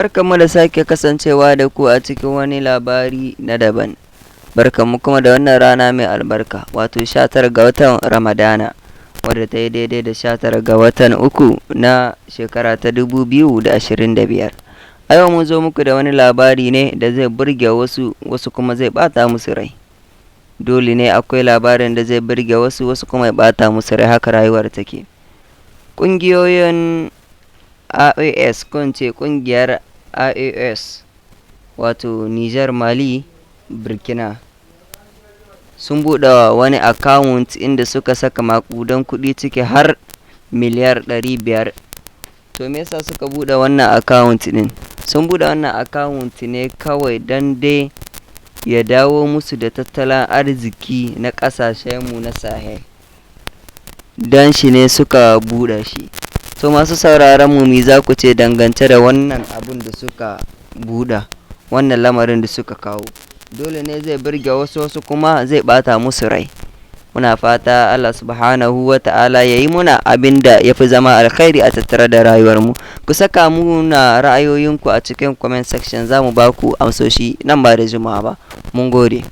Barkanmu da sake kasancewa da ku a cikin wani labari na daban. Barkanmu kuma da wannan rana mai albarka, wato 19 ga watan Ramadana, wadda ta yi daidai da 19 ga watan uku na shekara ta 2025. A yau mun zo muku da wani labari ne da zai burge wasu, wasu kuma zai ɓata musu rai. Dole ne akwai labarin da zai burge wasu, wasu kuma ya ɓata musu rai, haka rayuwar take. Ƙungiyoyin AES, ko in ce ƙungiyar AES, wato Niger, Mali, Burkina, sun buɗe wani account inda suka saka maƙudan kuɗi ciki har miliyar 500. To, me yasa suka buɗe wannan account ɗin? Sun buɗe wannan account ne kawai don dai ya dawo musu da tattalin arziki na ƙasashenmu na Sahel. Don shi ne suka buɗe shi. To, masu sauraron mu, me za ku ce dangance da wannan abun da suka buɗe, wannan lamarin da suka kawo? Dole ne zai burge wasu, wasu kuma zai ɓata musu rai. Muna fata Allah Subhanahu wa Ta'ala ya yi muna abin da ya fi zama alkhairi a tattare da rayuwarmu. Ku saka muna ra'ayoyinku a cikin comment section, za mu ba ku amsoshi nan ba da jimawa ba. Mun gode.